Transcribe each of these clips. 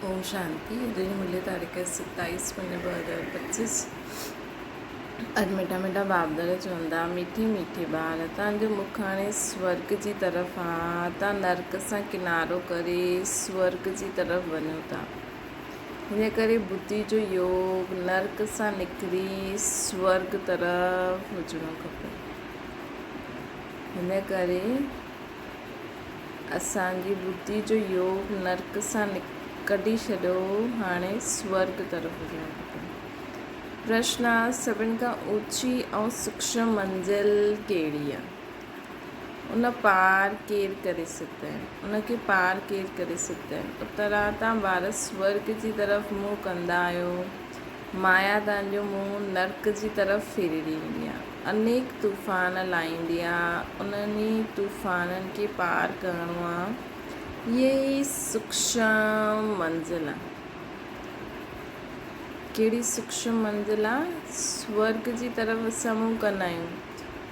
اوم شانتي اڄ جي ملي تاريخ ستائيس پنج 2025 اڄ مٺا مٺا بابدر چوندا مٺي مٺي ٻار تان جو مک هاڻي سورگ جي طرف آ تان نرڪ سان ڪنارو ڪري سورگ جي طرف وڃو ٿا هن ڪري ٻڌي جو يوگ نرڪ سان نڪري سورگ طرف هجڻو کپي هن ڪري اسان جي ٻڌي جو يوگ نرڪ سان ڪڍي ڇڏيو هاڻي سورگ طرف هجڻو کپي. پرشن آ سڀن کان اوچي ۽ سوڪشم منزل ڪهڙي آ؟ ان پار ڪير ڪري سگهندا آهن؟ ان کي پار ڪير ڪري سگهندا آهن؟ اترا تان ٻار سورگ جي طرف منهن ڪندا آهيو، مايا تان جو منهن نرڪ جي طرف ڦيري ڏيندي آ، انيڪ طوفان لائيندي آ، انهن ئي طوفانن کي پار ڪرڻو آ، هيء ئي سوڪشم منزل آ. ڪهڙي سوڪشم منزل آ؟ سورگ جي طرف اسان منهن ڪندا آهيون.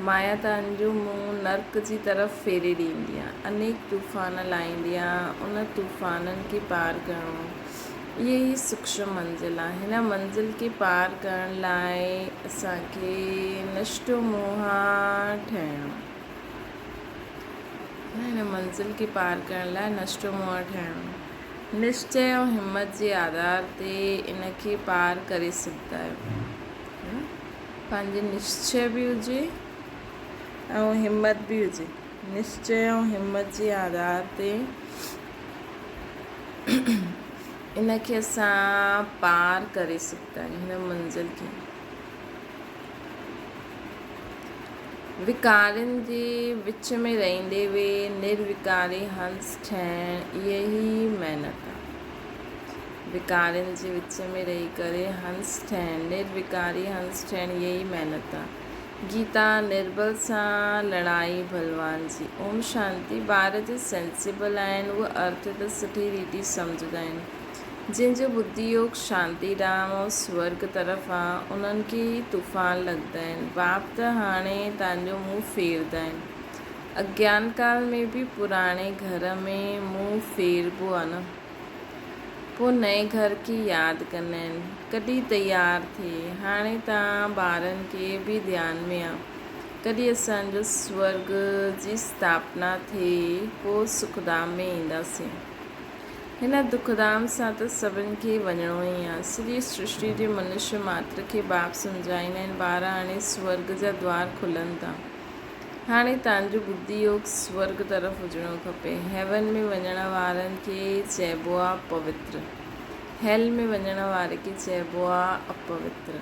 مايا تان جو منهن نرڪ جي طرف ڦيري ڏيندي آ. انيڪ طوفان لائيندي آ. ان طوفانن کي پار ڪرڻو اهي ئي سوڪشم منزل آ. هن منزل کي پار ڪرڻ لاء اسان کي نشٽ و موها ٺهڻو آ. هن منزل کي پار ڪرڻ لاء نشٽ و موها ٺهڻو. نشچي ۽ همت جي آڌار تي ان کي پار ڪري سگهندا آهيو. پنهنجي نشچي به هجي ۽ همت به هجي. نشچي ۽ همت جي آڌار تي ان کي اسان پار ڪري سگهندا آهيون هن منزل کي. وڪارين جي وچ ۾ رهندي به نروڪاري هنس ٺهڻ اها ئي محنت آ. وڪارين جي وچ ۾ رهي ڪري هنس ٺهڻ، نروڪاري هنس ٺهڻ اها ئي محنت آ. گيتا، نربل سان لڙائي ڀلوان جي. اوم شانتي ٻار جي سينسيبل آهن اهي ارٿ ته سٺي ريتي سمجهندا آهن. جن جو ٻڌي يوگ شانتي ڌام ۽ سورگ طرف آ، انهن کي ئي طوفان لڳندا آهن. باپ ته هاڻي تنهنجو منهن ڦيردا آهن. اگيان ڪال ۾ به پراڻي گهر ۾ منهن ڦيربو آ نه. پوء نئين گهر کي ياد ڪندا آهن. ڪڏهن تيار ٿئي. هاڻي توهان ٻارن کي به ڌيان ۾ آ. ڪڏهن اسان جو سورگ جي اسٿاپنا ٿئي، پوء سکڌام ۾ اينداسين. هن دکڌام سان ته سڀن کي وڃڻو ئي آ. سڄي سرشٽي جي منشيه ماتر کي باپ سمجهائيندا آهن، ٻار هاڻي سورڳ جا دوار کلن ٿا. هاڻي تان جو ٻڌي يوگ سورڳ طرف هجڻو کپي. هيون ۾ وڃڻ وارن کي چئبو آ پوتر. هيل ۾ وڃڻ واري کي چئبو آ اپوتر.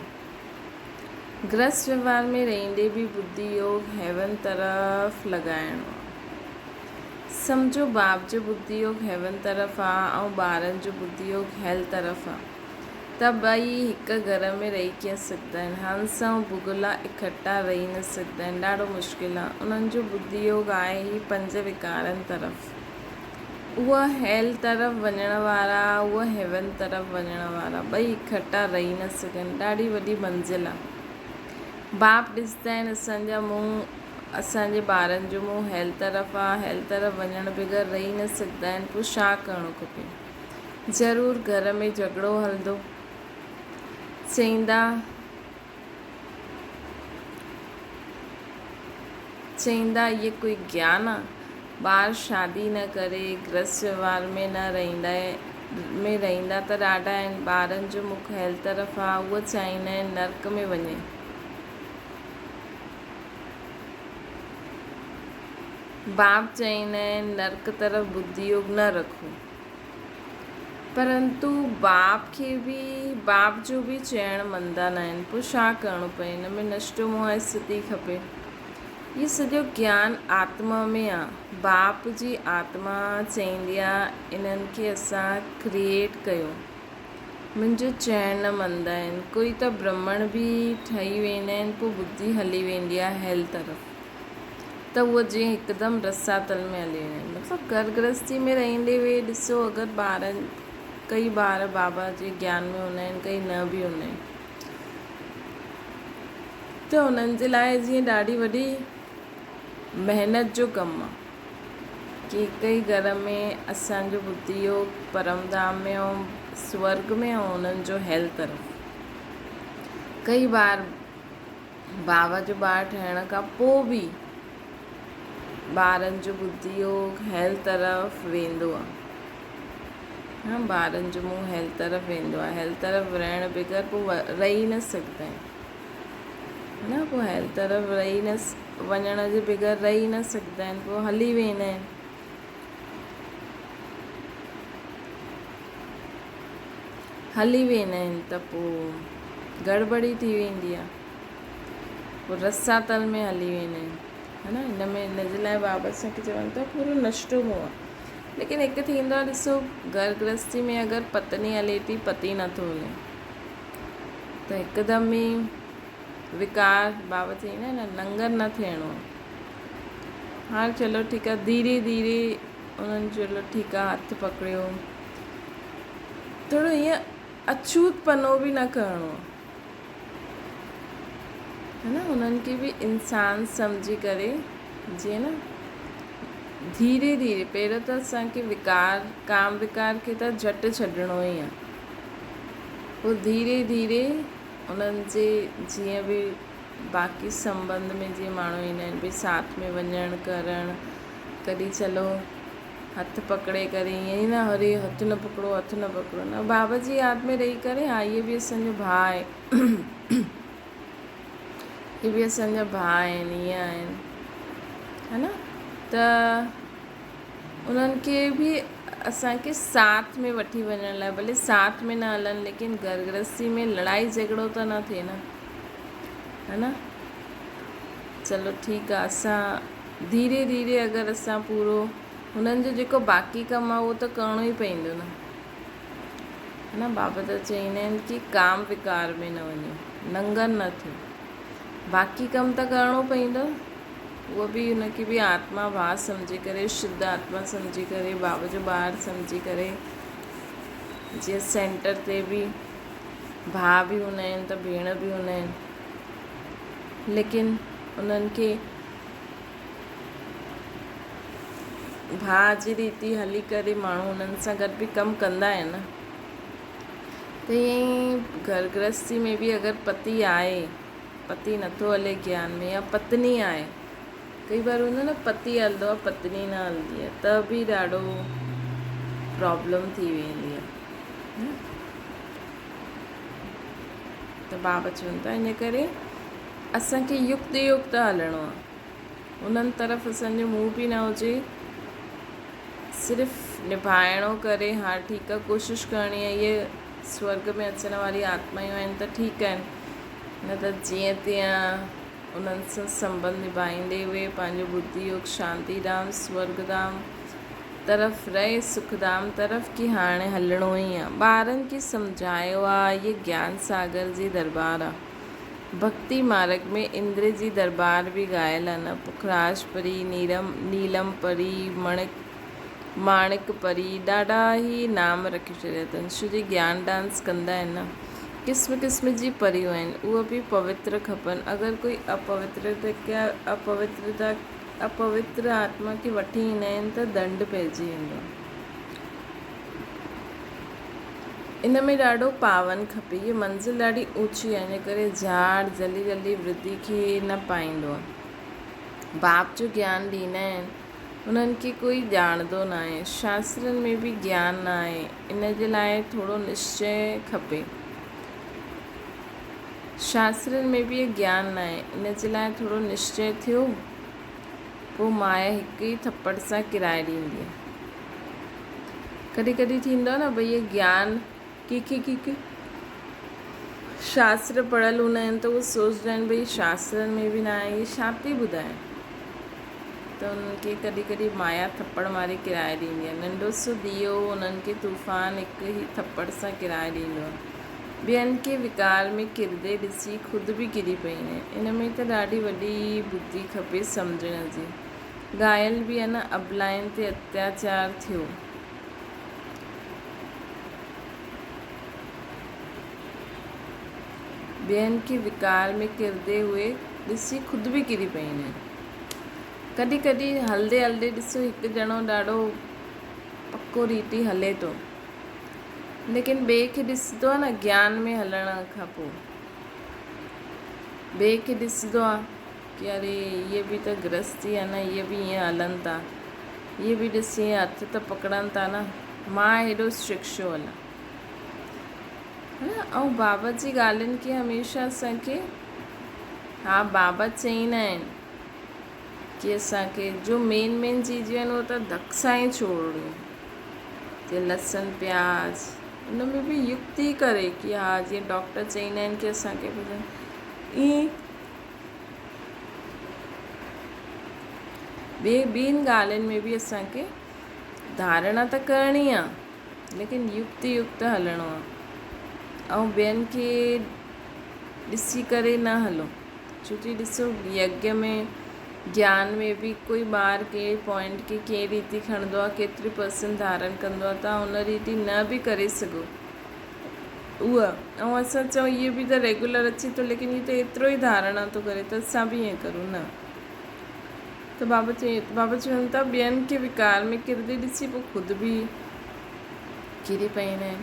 گرهست وهنوار ۾ رهندي به ٻڌي يوگ هيون طرف لڳائڻو آ. سمجهو باپ جو ٻڌي يوگ هيون طرف آ ۽ ٻارن جو ٻڌي يوگ هيل طرف آ ته ٻئي هڪ گهر ۾ رهي ڪيئن سگهندا آهن. هنس ۽ بگلا اڪٺا رهي نه سگهندا آهن. ڏاڍو مشڪل آ. انهن جو ٻڌي يوگ آهي ئي پنج وڪارن طرف. اهي هيل طرف وڃڻ وارا، اهي هيون طرف وڃڻ وارا، ٻئي اڪٺا رهي نه سگهن. ڏاڍي وڏي منزل آ. باپ ڏسندا آهن اسان جا منهن، اسان جي ٻارن جو منهن هيل طرف آ، هيل طرف وڃڻ بغير رهي نه سگهندا آهن، پوء ڇا ڪرڻو کپي؟ ضرور گهر ۾ جهڳڙو هلندو. چئيندا. چئيندا اهي ڪوئي گيان آ؟ ٻار شادي نه ڪري گرهست وهنوار ۾ نه رهيندا ۾ رهيندا ته ڏاڍا آهن ٻارن جو مک هيل طرف آ اهي چاهيندا آهن نرڪ ۾ وڃي. باپ چئيندا آهن نرڪ طرف ٻڌي يوگ نه رکو. پرنتو باپ کي به باپ جو به چئڻ مندا ناهن پوء ڇا ڪرڻو پئي ان ۾ نشٽو موهه اسٿتي کپي. هي سڄو گيان آتما ۾ آ. باپ جي آتما چئيندي آ انهن کي اسان ڪريئيٽ ڪيو. منهنجو چئڻ نه مندا آهن. ڪوئي ته برهمڻ به ٺهي ويندا آهن پوء ٻڌي هلي ويندي آ هيل طرف. ته اهو جيئن هڪدم رساتل ۾ هلي ويندا آهن مطلب گهر گرهستي ۾ رهندي به ڏسو اگر ٻارن ڪئي ٻار بابا جي گيان ۾ هوندا آهن ڪئي نه به هوندا آهن ته انهن جي لاء جيئن ڏاڍي وڏي محنت جو ڪم آهي. ڪي هڪ ئي گهر ۾ اسان جو ٻڌي يوگ پرم ڌام ۾ ۽ سورڳ ۾ ۽ انهن جو هيل طرف. ڪئي بار بابا جو ٻار ٺهڻ کان پوء به ٻارن جو ٻڌي يوگ هيل طرف ويندو آهي. ها ٻارن جو منهن هيل طرف ويندو آهي. هيل طرف رهڻ بغير پوء رهي نه سگهندا آهن. نه پوء هيل طرف رهي نه وڃڻ جي بغير رهي نه سگهندا آهن پوء هلي ويندا آهن. هلي ويندا آهن ته پوء گڙٻڙي ٿي ويندي آهي. پوء رساتل ۾ هلي ويندا آهن. ها نه ان ۾ ان جي لاء بابا اسان کي چون ٿا پورو نشٽو موهه آهي. ليڪن هڪ ٿيندو آهي ڏسو گهر گرهستي ۾ اگر پتني هلي ٿي پتي نٿو هلي ته هڪدم ئي وڪار بابا چئيندا آهن نه ننگر نه ٿيڻو آهي. هاڻ چلو ٺيڪ آهي ڌيري ڌيري انهن چلو ٺيڪ آهي هٿ پڪڙيو ٿورو ائين اڇوت پنو به نه ڪرڻو آهي ها نه انهن کي به انسان سمجهي ڪري جيئن نه ڌيري ڌيري پهريون ته اسانکي وڪار ڪام وڪار کي ته جهٽ ڇڏڻو ئي آهي پوء ڌيري ڌيري انهن جي جيئن به باقي سنٻنڌ ۾ جيئن ماڻهو ايندا آهن ڀئي ساٿ ۾ وڃڻ ڪرڻ ڪڏهن چلو هٿ پڪڙي ڪري ائين ئي نه اري هٿ نه پڪڙو هٿ نه پڪڙو نه بابا جي ياد ۾ رهي ڪري ها هيء به اسان جو ڀاء آهي هي به اسان جا ڀاء آهن ائين آهن ها نه ته انهن کي به اسان کي ساٿ ۾ وٺي وڃڻ لاء ڀلي ساٿ ۾ نه هلن ليڪن گهر گرهستي ۾ لڙائي جهڳڙو ته نه ٿئي نه ها نه چلو ٺيڪ آ اسان ڌيري ڌيري اگر اسان پورو هنن جو جيڪو باقي ڪم آ اهو ته ڪرڻو ئي پوندو نه ها نه بابا ته چئيندا آهن ڪي ڪام وڪار ۾ نه وڃو ننگر نه ٿيو باقي ڪم ته ڪرڻو پوندو اهو به ان کي به آتما ڀاء سمجهي ڪري شڌ آتما سمجهي ڪري بابا جو ٻار سمجهي ڪري جيئن سينٽر تي به ڀاء به هوندا آهن ته ڀيڻ به هوندا آهن ليڪن انهن کي ڀاء جي ريتي هلي ڪري ماڻهو انهن سان گڏ به ڪم ڪندا آهن ته ائين ئي گهر گرهستي ۾ به اگر پتي آهي پتي نٿو هلي گيان ۾ يا پتني آهي ڪئي بار هوندو نه پتي هلندو آهي پتني نه هلندي آهي ته به ڏاڍو پرابلم ٿي ويندي آهي ته بابا چون ٿا ان ڪري اسانکي يڪت يڪت هلڻو آهي انهن طرف اسانجو منهن به نه هجي صرف نڀائڻو ڪري ها ٺيڪ آهي ڪوشش ڪرڻي آهي اهي سورگ ۾ اچڻ واري آتمايون آهن ته ٺيڪ آهن نه ته جيئن تيئن انهن سان سنٻنڌ نڀائيندي اهي پنهنجو ٻڌي يوگ شانتي ڌام، سورڳ ڌام، طرف رهي سک ڌام طرف ڪي هاڻي هلڻو ئي آ. ٻارن کي سمجهايو آ هيء گيان ساگر جي درٻار آ. ڀڳتي مارڳ ۾ اندر جي درٻار به ڳايل آ نه پکراج پري، نيرم، نيلم پري، مڻڪ، ماڻڪ پري ڏاڍا ئي نام رکي ڇڏيا اٿن ڇو جي گيان ڊانس ڪندا آهن نه قسم قسم جي پريون آهن اهي به پوتر کپن اگر ڪوئي اپوترتا اپوتر آتما کي وٺي ايندا آهن ته ڏنڊ پئجي ويندو آهي ان ۾ ڏاڍو پاون کپي هيء منزل ڏاڍي اوچي آهي ان ڪري جهاڙ جلدي جلدي ورڌي کي نه پائيندو آهي باپ جو گيان ڏيندا آهن انهن کي ڪوئي ڄاڻندو ناهي. شاسترن ۾ به گيان ناهي. ان جي لاء ٿورو نشچي کپي. شاسترن ۾ به گيان ناهي. ان جي لاء ٿورو نشچي ٿيو، پوء مايا هڪ ئي ٿپڙ سان ڪرائي ڏيندي. ڪڏهن ڪڏهن ٿيندو آهي نه ڀئي اهي گيان ڪنهن کي ڪنهن کي شاستر پڙهيل هوندا آهن ته اهي سوچندا آهن ڀئي شاسترن ۾ به ناهي اهي ڇا ٿي ٻڌائي ته انهن کي ڪڏهن ڪڏهن مايا ٿپڙ ماري ڪرائي ڏيندي آهي ننڍو سو ديو انهن کي طوفان هڪ ئي ٿپڙ سان ڪرائي ڏيندو آهي ٻين کي وڪار ۾ ڪردي ڏسي خود به ڪري پئيندا آهن ان ۾ ته ڏاڍي وڏي ٻڌي کپي سمجهڻ جي گائل به ان ابلائن تي اتياچار ٿيو ٻين کي وڪار ۾ ڪردي هئي ڏسي خود به ڪري پئين آهن. ڪڏهن ڪڏهن هلندي هلندي ڏسو هڪ ڄڻو ڏاڍو پڪو ريتي هلي ٿو ليڪن ٻئي کي ڏسندو آهي نه گيان ۾ هلڻ کان پوء ٻئي کي ڏسندو آهي ڪي اري اهي به ته گرهستي آهي نه اهي به ائين هلن ٿا اهي به ڏس ائين هٿ ته پڪڙن ٿا نه مان هيڏو اسٽرڪٽ ڇو هلان ها ۽ بابا جي ڳالهين کي هميشه اسان کي ها بابا چئيندا آهن ڪي اسان کي جو مين مين چيزون آهن اهو ته ڌڪ سان ئي ڇوڙڻيون جيئن لسن پياز ان ۾ به يڪتي ڪري ڪي ها جيئن ڊاڪٽر چئيندا آهن ڪي اسان کي ائين ٻي ٻين ڳالهين ۾ به اسان کي ڌارڻا ته ڪرڻي آ ليڪن يڪتي يڪت هلڻو آ ۽ ٻين کي ڏسي ڪري نه هلو ڇو جي ڏسو يگيه ۾ گيان ۾ به ڪوئي ٻار ڪهڙي پوائنٽ کي ڪهڙي ريتي کڻندو آ ڪيتري پرسنٽ ڌارڻ ڪندو آ تان ان ريتي نه به ڪري سگهو اها ۽ اسان چئون اهي به ته ريگولر اچي ٿو ليڪن هي ته ايترو ئي ڌارڻا ٿو ڪري ته اسان به ائين ڪرون نه ته بابا چئي بابا چون ٿا ٻين کي وڪار ۾ ڪرندي ڏسي پوء خود به ڪري پئيندا آهن.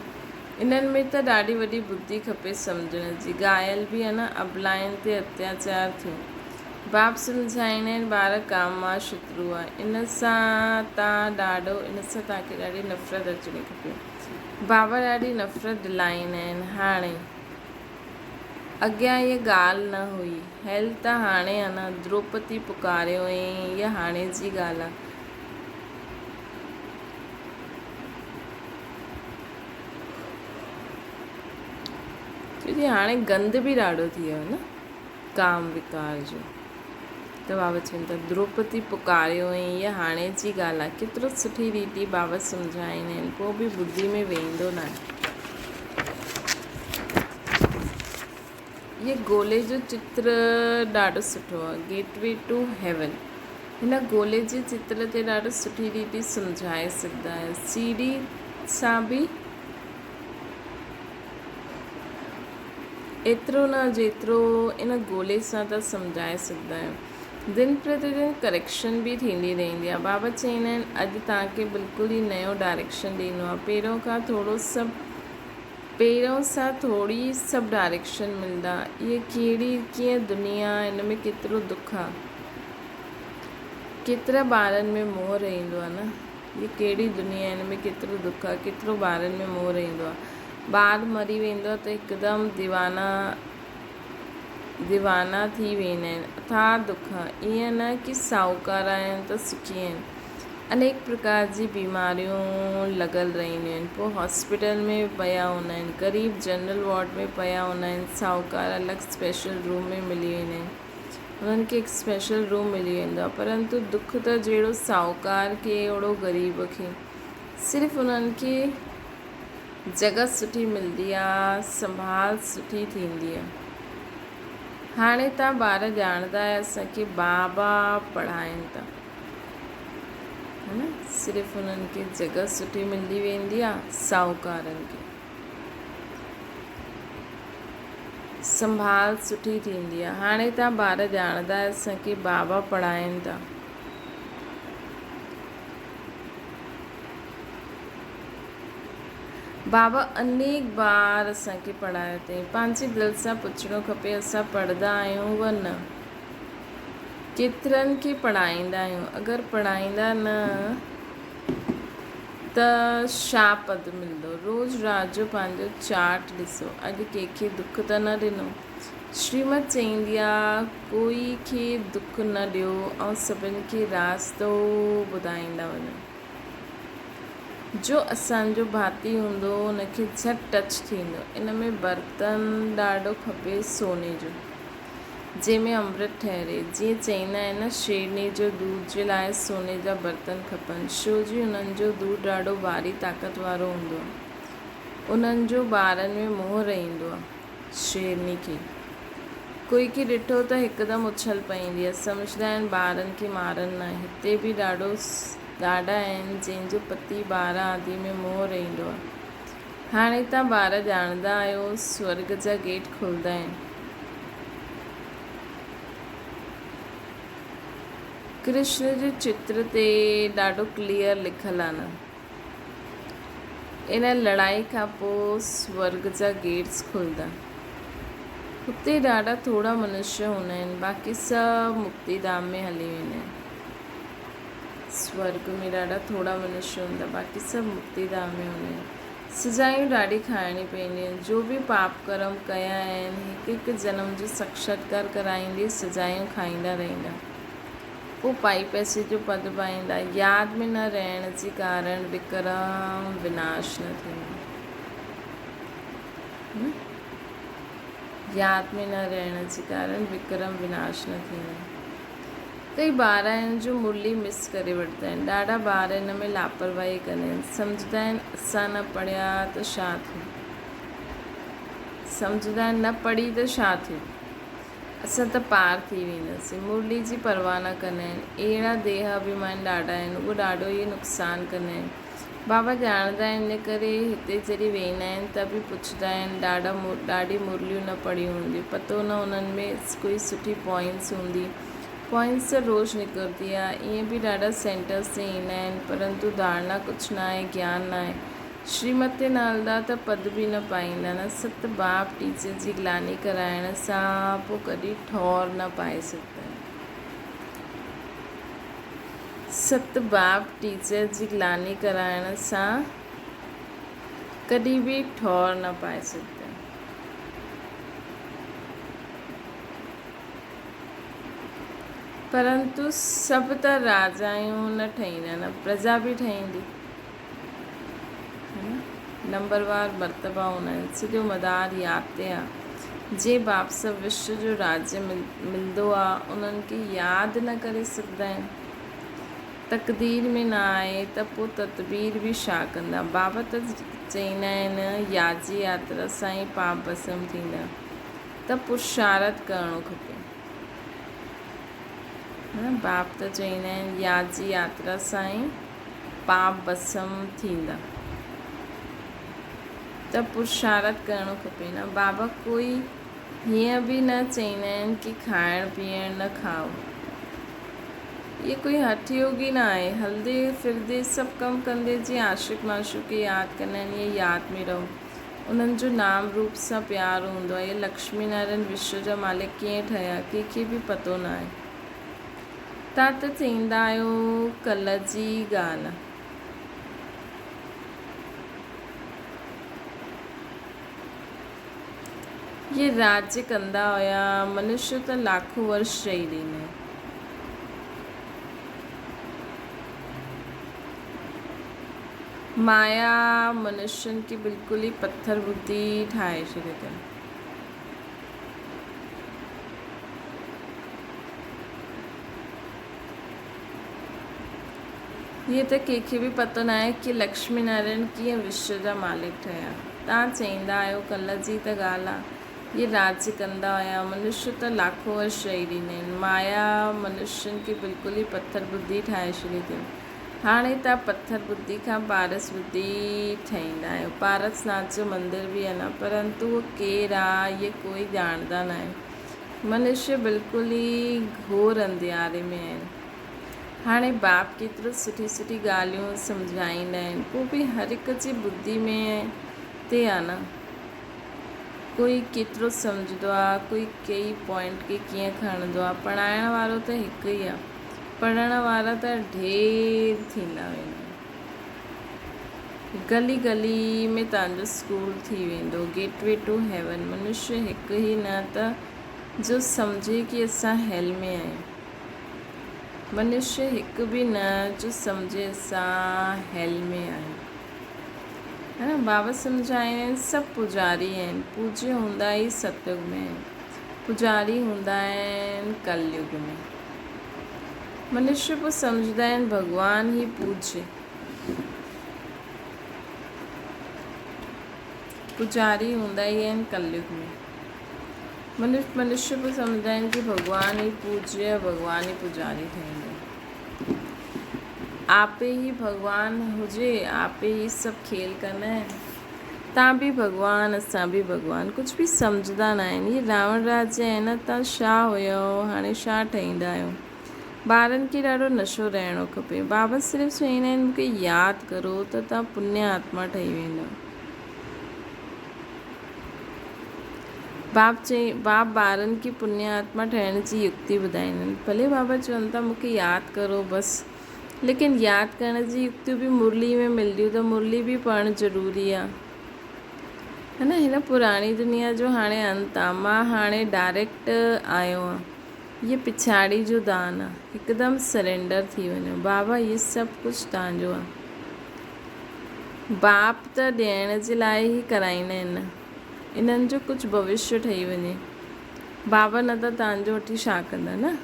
انهن ۾ ته ڏاڍي وڏي ٻڌي کپي سمجهڻ جي. گائل به آهن ابلائن تي اتياچار ٿيو. باپ سمجهائيندا آهن ٻار ڪام مان شترو آهي. ان سان تان ڏاڍو ان سان توهان کي ڏاڍي نفرت اچڻي کپي. بابا ڏاڍي نفرت ڏلائيندا آهن. هاڻي. اڳيان هيء ڳالهه نه هئي. هيل ته هاڻي انا دروپتي پڪاريو ۽ هيء هاڻي جي ڳالهه آ. ڇو جي هاڻي گند به ڏاڍو ٿي ويو آهي نه ڪام وڪار جو. ته بابا چون ٿا دروپتي پڪاريو ۽ هيء هاڻي جي ڳالهه آ. ڪيترو سٺي ريتي بابا سمجهائيندا آهن پوء به ٻڌي ۾ ويندو ناهي. هيء گولي جو چتر ڏاڍو سٺو آهي. گيٽ وي ٽو هيون. هن گولي جي چتر تي ڏاڍو سٺي ريتي سمجهائي سگهندا آهيو. سي ڊي سان به ايترو نه جيترو ان گولي سان ٿا سمجهائي سگهندا آهيو. دن پرتي دن ڪريڪشن به ٿيندي رهندي آهي. بابا چئيندا آهن اڄ توهان کي بلڪل ئي نيو ڊائريڪشن ڏنو آهي. پهريون کان ٿورو سڀ پهريون سان ٿوري سڀ ڊائريڪشن ملندا. هيء ڪهڙي ڪيئن دنيا آ ان ۾ ڪيترو دک آ. ڪيترا ٻارن ۾ موهه رهندو آ نه. هيء ڪهڙي دنيا آ ان ۾ ڪيترو دک آ ڪيترو ٻارن ۾ موهه رهندو آ. ٻار مري ويندو آ ته هڪدم ديوانا ديوانا ٿي ويندا آهن. اٿاهه دک آ. ائين نه ڪي ساهوڪار آهن ته سکي آهن. انيڪ پرڪار جي بيماريون لڳل رهنديون آهن. پوء هاسپيٽل ۾ پيا هوندا آهن. غريب جنرل وارڊ ۾ پيا هوندا آهن. ساهوڪار الڳ اسپيشل روم ۾ ملي ويندا آهن. انهن کي هڪ اسپيشل روم ملي ويندو آهي. پرنتو دک ته جهڙو ساهوڪار کي اوڙو غريب کي. صرف انهن کي جڳهه سٺي ملندي آهي، سنڀال سٺي ٿيندي آهي. هاڻي تان ٻار ڄاڻندا آهيو اسان کي بابا پڙهائين ٿا. ها نه صرف انهن کي جڳهه سٺي ملي ويندي آ ساهوڪارن کي سنڀال سٺي ٿيندي آ هاڻي تان ٻار ڄاڻندا اسان کي بابا پڙهائين ٿا. بابا انيڪ بار اسان کي پڙهايو اٿئي پنهنجي دل سان پڇڻو کپي اسان پڙهندا آهيون و نه. ڪيترن کي پڙهائيندا آهيون، اگر پڙهائيندا نه ته ڇا پد ملندو؟ روز رات جو پنهنجو چارٽ ڏسو، اڄ ڪنهن کي دک ته نه ڏنو؟ شريمت چئيندي آ، ڪوئي کي دک نه ڏيو ۽ سڀن کي راستو ٻڌائيندا وڃو. جو اسان جو ڀاتي هوندو ان کي جهٽ ٽچ ٿيندو. ان ۾ برتن ڏاڍو کپي سوني جو. جنهن ۾ امرت ٺهري. جيئن چئيندا آهن نه شيرني جو دودھ جي لاء سوني جا برتن کپن. شو جي انهن جو دودھ ڏاڍو ڀاري طاقت وارو هوندو آهي. انهن جو ٻارن ۾ موهه رهندو آهي. شيرني کي ڪوئي کي ڏٺو ته هڪدم اڇل پئيندي آهي. سمجهندا آهن ٻارن کي مارن نه. هتي به ڏاڍو ڏاڍا آهن جنهن جو پتي ٻار آدي ۾ موهه رهندو آهي. هاڻي تان ٻار ڄاڻندا آهيو سورڳ جا گيٽ کلندا آهن. ڪرشن جي چتر تي ڏاڍو ڪليئر لکيل آ نه. ان لڙائي کان پوء سورڳ جا گيٽس کلندا. هتي ڏاڍا ٿورا منشيه هوندا آهن، باقي سڀ مڪتي ڌام ۾ هلي ويندا آهن. سورڳ ۾ ڏاڍا ٿورا منشيه هوندا، باقي سڀ مڪتي ڌام ۾ هوندا آهن. سزايون ڏاڍي کائڻي پونديون آهن. جو به پاپ ڪرم ڪيا آهن، هڪ هڪ جنم جو ساکشاتڪار ڪرائيندي سزايون کائيندا رهندا. پوء پائي پئسي جو پد پائيندا. ياد ۾ نه رهڻ جي ڪارڻ وڪرم وناش نه ٿيندو. ياد ۾ نه رهڻ جي ڪارڻ وڪرم وناش نه ٿيندو. ڪئي ٻار آهن جو مرلي مس ڪري وٺندا آهن. ڏاڍا ٻار ان ۾ لاپرواهي ڪندا آهن. سمجهندا آهن اسان نه پڙهيا ته ڇا ٿيو. سمجهندا آهن نه پڙهي ته ڇا ٿيو. اسان ته پار ٿي وينداسين. مرلي جي پرواهه نه ڪندا آهن. اهڙا ديهه اڀيمان ڏاڍا آهن. اهي ڏاڍو ئي نقصان ڪندا آهن. بابا ڄاڻندا آهن ان ڪري هتي جڏهن ويندا آهن ته به پڇندا آهن ڏاڍا ڏاڍي مرليون نه پڙهيون هونديون. پتو نه انهن ۾ ڪوئي سٺي پوائنٽس هوندي. پوائنٽس ته روز نڪرندي آهي. ائين به ڏاڍا سينٽرس تي ايندا آهن پرنتو ڌارڻا ڪجهه ناهي گيان ناهي. شريمت تي نه هلندا ته پد به نه پائيندا نه ست باپ ٽيچر جي گلاني ڪرائڻ سان پوء ڪڏهن ٺور نه پائي سگهندا. ست باپ ٽيچر جي گلاني ڪرائڻ سان ڪڏهن به ٺور نه پائي سگهندا. پرنتو سڀ ته راجايون نه ٺهيندا نه پرجا به ٺهيندي. نمبر وار مرتبا هوندا آهن. سڄو مدار ياد تي آ. جنهن باپ سان وشو جو راجيه ملندو آ، انهن کي ياد نه ڪري سگهندا آهن. تقدير ۾ نه آهي ته پوء تدبير به ڇا ڪندا. بابا ته چئيندا آهن، ياد جي ياترا سان ئي پاپ ڀسم ٿيندا ته پرشارٿ ڪرڻو کپي. باپ ته چئيندا آهن، ياد جي ياترا سان ئي پاپ ڀسم ٿيندا ته پرشارٿ ڪرڻو کپي نه. بابا ڪوئي هيئن به نه چئيندا آهن ڪي کائڻ پيئڻ نه کائو. هيء ڪوئي هٺ يوگي نه آهي. هلندي ڦرندي سڀ ڪم ڪندي جيئن عاشق معشوق کي ياد ڪندا آهن ائين ياد ۾ رهو. انهن جو نام روپ سان پيار هوندو آهي. اهي لڪشمي نارائڻ وشو جا مالڪ ڪيئن ٺهيا ڪنهن کي به پتو نه آهي. تان ته چئيندا آهيو ڪلهه جي ڳالهه. اهي راڄ ڪندا هيا، منشيه ته لاکون ورش چئي ڏيندا آهن. مايا منشين کي بلڪل ئي پٿر ٻڌي ٺاهي ڇڏيو اٿن. هيء ته ڪنهن کي به پتو ناهي ڪي لڪشمي نارائڻ ڪيئن وشو جا مالڪ ٺهيا. توهان چئيندا آهيو ڪلهه جي ته ڳالهه آ. هي راڄ ڪندا هيا. منشيه ته لاکون ورش چئي ڏيندا آهن. مايا منشين کي بلڪل ئي پٿر ٻڌي ٺاهي ڇڏي اٿن. هاڻي توهان پٿر ٻڌي کان پارس ٻڌي ٺهيندا آهيو. پارس ناٿ جو مندر به آهي نه، پرنتو اهو ڪير آ، اهي ڪوئي ڄاڻندا ناهن. منشيه بلڪل ئي گهور انڌياري ۾ آهن. هاڻي باپ ڪيترو سٺي سٺي ڳالهيون سمجهائيندا آهن، پوء به هر هڪ جي ٻڌي ۾ تي آ نه. ڪوئي ڪيترو سمجهندو آ، ڪوئي ڪئي پوائنٽ کي ڪيئن کڻندو آ. پڙهائڻ وارو ته هڪ ئي آ. پڙهڻ وارا ته ڍير ٿيندا ويندا. گلي گلي ۾ تنهنجو اسڪول ٿي ويندو. گيٽ وي ٽو هيون. منشي هڪ ئي نه ته جو سمجهي ڪي اسان هيل ۾ آهيون. منشي هڪ به نه جو سمجهي اسان هيل ۾ آهيون. ها نه بابا سمجهائين آهن سڀ پوڄاري آهن. پوڄي هوندا ئي ستيگ ۾ آهن. پوڄاري هوندا آهن ڪليگ ۾. منشي پوء سمجهندا آهن ڀڳوان هي پوڄي. پوڄاري هوندا ئي آهن ڪليگ ۾. منشي پوء سمجهندا آهن ڪي ڀڳوان هي پوڄي ۽ ڀڳوان ئي پوڄاري ٺهيندو. آپي ئي ڀڳوان هجي، آپي ئي سڀ کيل ڪندا آهن. تان به ڀڳوان اسان به ڀڳوان ڪجهه به سمجهندا نه آهن. هي راوڻ راجيه آهي نه تان ڇا هيؤ هاڻي ڇا ٺهيندا آهيو. ٻارن کي ڏاڍو نشو رهڻو کپي. بابا صرف چئيندا آهن مون کي ياد ڪرو ته توهان پني آتما ٺهي ويندؤ. باب چئي باب ٻارن کي پني آتما ٺهڻ جي يڪتي ٻڌائيندا آهن. ڀلي بابا چون ٿا مون کي ياد ڪرو بس ليڪن ياد ڪرڻ جي يڪتيون به مرلي ۾ ملنديون ته مرلي به پڙهڻ ضروري آهي. ها نه هن پراڻي دنيا جو هاڻي انت آ مان هاڻي ڊائريڪٽ آيو آن. هيء پڇاڙي جو دان آ. هڪدم سرينڊر ٿي وڃو. بابا هيء سڀ ڪجهه توهان جو آ. باپ ته ڏيڻ جي لاء ئي ڪرائيندا آهن نه. انهن جو ڪجهه ڀوشيه ٺهي وڃي. بابا نه ته توهان جو وٺي ڇا ڪندا نه.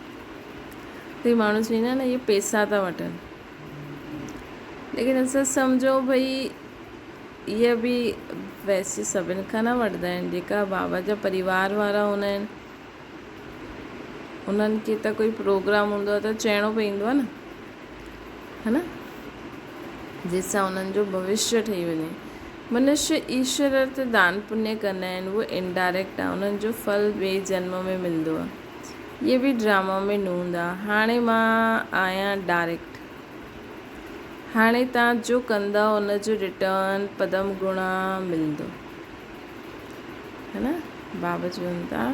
ڪئي ماڻهو چوندا آهن نه اهي پئسا ٿا وٺن. ليڪن اسان سمجهو ڀئي اهي به ويسي سڀن کان نه وٺندا آهن. جيڪا بابا جا پريوار وارا هوندا آهن. انهن کي ته ڪوئي پروگرام هوندو آهي ته چئڻو پوندو آهي نه ها نه جنهن سان انهن جو ڀوشيه ٺهي وڃي منشيه ايشور ارٿ دان پنيه ڪندا آهن اهو انڊائريڪٽ آهي انهن جو ڦل ٻئي جنم ۾ ملندو آهي اهي به ڊراما ۾ نوند آهي هاڻي مان آهيان ڊائريڪٽ هاڻي تان جو ڪندا ان جو ريٽرن پدم گڻا ملندو ها نه بابا چون ٿا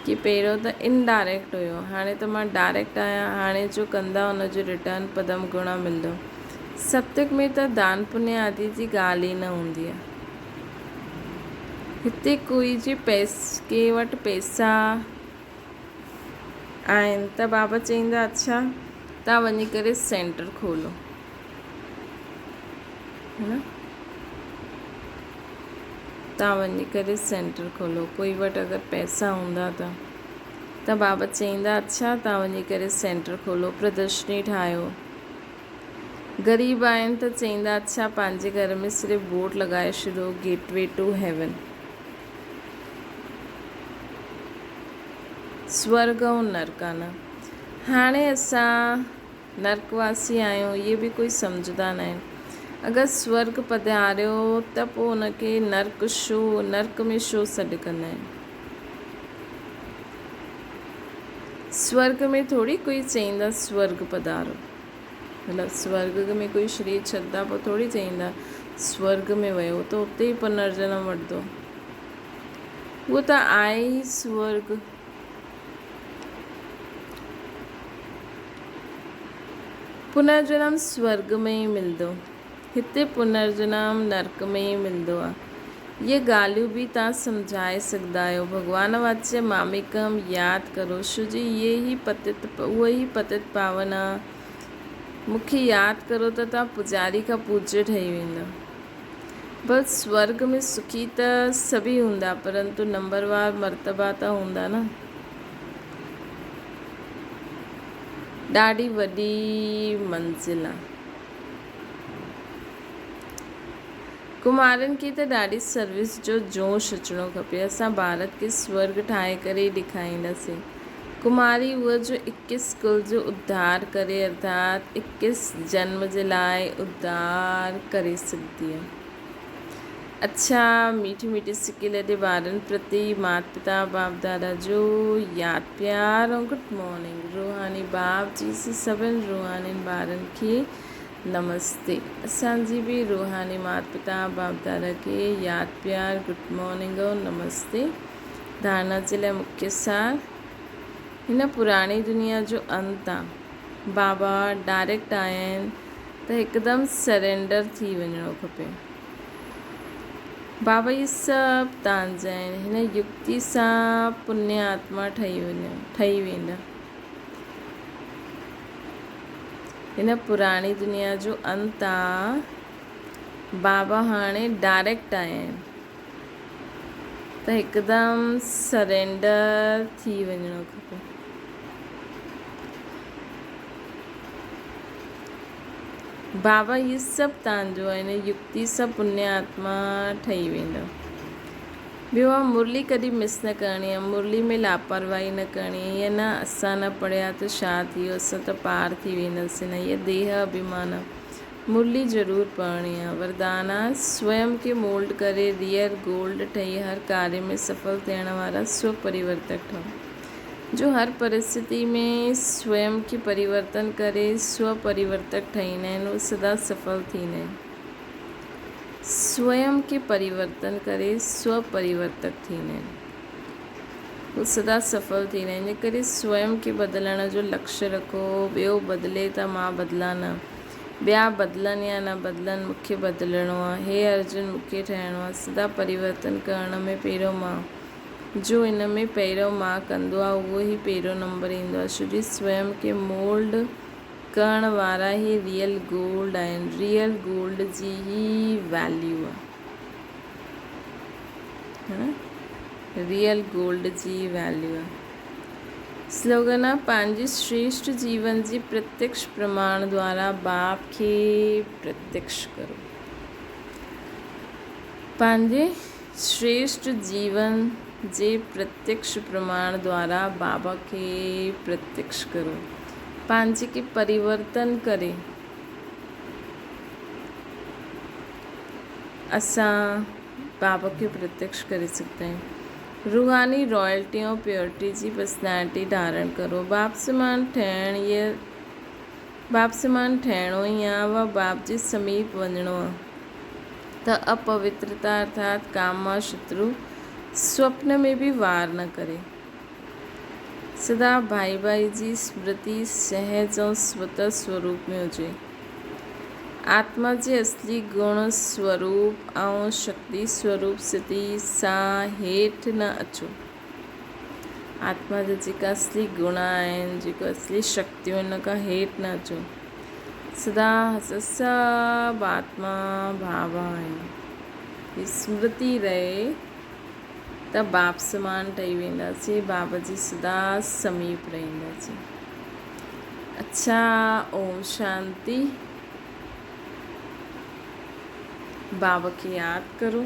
ڪي پهريون ته انڊائريڪٽ هيو هاڻي ته مان ڊائريڪٽ آهيان هاڻي جو ڪندا ان جو ريٽرن پدم گڻا ملندو ستيگ ۾ ته دان پني آدي جي ڳالهه ئي نه هوندي آهي هتي ڪوئي جي پيس ڪي وٽ پيسا آهن ته بابا چئيندا اڇا تان وڃي ڪري سينٽر کولو ها نه تان وڃي ڪري سينٽر کولو ڪوئي وٽ اگر پئسا هوندا ته ته بابا چئيندا اڇا تان وڃي ڪري سينٽر کولو پردرشني ٺاهيو غريب آهن ته چئيندا اڇا پنهنجي گهر ۾ صرف بورڊ لڳائي ڇڏو گيٽ وي ٽو هيون سورگ ۽ نرڪ آ نه هاڻي اسان نرڪ واسي آهيون اهي به ڪوئي سمجهندا ناهن. اگر سورڳ پڌاريو ته پوء ان کي نرڪ شو، نرڪ ۾ شو سڏ ڪندا آهن. سورڳ ۾ ٿوري ڪوئي چئيندا سورڳ پڌارو. مطلب سورڳ ۾ ڪوئي شرير ڇڏدا پوء ٿوري چئيندا سورڳ ۾ ويو ته اتي ئي پنرجنم وٺندو. اهو ته آهي ئي سورڳ. پنرجنم سورڳ ۾ ئي ملندو. هتي پنرجنم نرڪ ۾ ئي ملندو آ. اهي ڳالهيون به توهان سمجهائي سگهندا آهيو. ڀڳوان واچ ماميڪم ياد ڪرو شو جي اهي ئي پتت اهو ئي پتت پاون آ. مون کي ياد ڪرو ته توهان پوڄاري کان پوڄيه ٺهي ويندؤ. بس سورڳ ۾ سکي ته سڀئي هوندا پرنتو نمبروار مرتبا ته هوندا نه. ڏاڍي وڏي منزل آ. ڪمارين کي ته ڏاڍي سروس جو جوش اچڻو کپي. اسان ڀارت کي سورڳ ٺاهي ڪري ئي ڏيکارينداسين. ڪماري اهو جو اڪيس ڪل جو اڌار ڪري ارٿات اڪيس جنم جي لاء اڌار ڪري سگهندي آ. اڇا ميٺي ميٺي سڪي لڏي ٻارن پرتي مات پتا باپ دادا جو ياد پيار ۽ گڊ مارننگ روحاني باپ جي سي سڀن روحانين ٻارن کي نمستي اسان جي به روحاني مات پتا باپ دادا کي ياد پيار گڊ مارننگ ۽ نمستي ڌارنا جي لاء مکيه سار هن پراڻي دنيا جو انت آ بابا ڊائريڪٽ آيا آهن ته هڪدم سرينڊر ٿي وڃڻو کپي. بابا اهي سڀ تان جا آهن. هن يڪتي سان پني آتما ٺهي وڃو ٺهي ويندا. هن پراڻي دنيا جو انت آ. بابا هاڻي ڊائريڪٽ آيا آهن ته هڪدم سرينڊر ٿي وڃڻو کپي. بابا هي سڀ تان جو آهي هن يڪتي سان پني آتما ٺهي ويندو. ٻيو آ مرلي ڪڏهن مس نه ڪرڻي آ مرلي ۾ لاپرواهي نه ڪرڻي آ ائين نه اسان نه پڙهيا ته ڇا ٿي ويو اسان ته پار ٿي وينداسين نه هيء ديهه اڀيمان آ مرلي ضرور پڙهڻي آ. وردان آ سويم کي مولڊ ڪري ريئر گولڊ ٺهي هر ڪاري ۾ سڦل ٿيڻ وارا سو پريورتڪ ٺهو. جو هر پرسٿتي ۾ سويم کي پريورتن ڪري سو پريورتڪ ٺهيندا آهن اهي سدا سڦل ٿيندا آهن. سويم کي پريورتن ڪري سو پريورتڪ ٿيندا آهن اهي سدا سڦل ٿيندا آهن. ان ڪري سويم کي بدلڻ جو لڪش رکو، ٻيو بدلي ته مان بدلان نه، ٻيا بدلن يا نه بدلن مون کي بدلڻو آهي. هي ارجن مون کي ٺهڻو آهي. سدا پريورتن ڪرڻ ۾ پهريون مان. جو ان ۾ پهريون مان ڪندو آهي اهو ئي پهريون نمبر ايندو آهي ڇو جي سويم کي مولڊ ڪرڻ وارا ئي ريئل گولڊ آهن ريئل گولڊ جي ئي ويليو آهي ريئل گولڊ جي ويليو آهي سلوگن آهي پنهنجي شريشٽ جيون جي پرتيڪش پرماڻ دوارا باپ کي پرتيڪش ڪرو پنهنجي شريشٽ جيون جي پرتيڪش پرماڻ دوارا بابا کي پرتيڪش ڪرو. پنهنجي کي پريورتن ڪري اسان بابا کي پرتيڪش ڪري سگهندا آهيون. روحاني رائلٽي ۽ پيورٽي جي پرسنالٽي ڌارڻ ڪرو. باپ سمان ٺهڻ ي باپ سمان ٺهڻو ئي آ و باپ جي سميپ وڃڻو آ. ته اپوترتا ارٿات ڪام مان شترو سوپن ۾ به وار نه ڪري. سدا ڀائي ڀائي جي سمرتي سهج ۽ سوتر سوروپ ۾ هجي. آتما جي اصلي گڻ سوروپ ۽ شڪتي سوروپ سٿي سان هيٺ نه اچو. آتما جا جيڪا اصلي گڻ آهن، جيڪو اصلي شڪتيون آهن، ان کان هيٺ نه اچو. سدا اسان سڀ آتما ڀاء آهيون. هي سمرتي رهي ته باپ سمان ٺهي وينداسين، باب جي سدا سميپ رهنداسين. اڇا اوم شانتي. باب کي ياد ڪرو.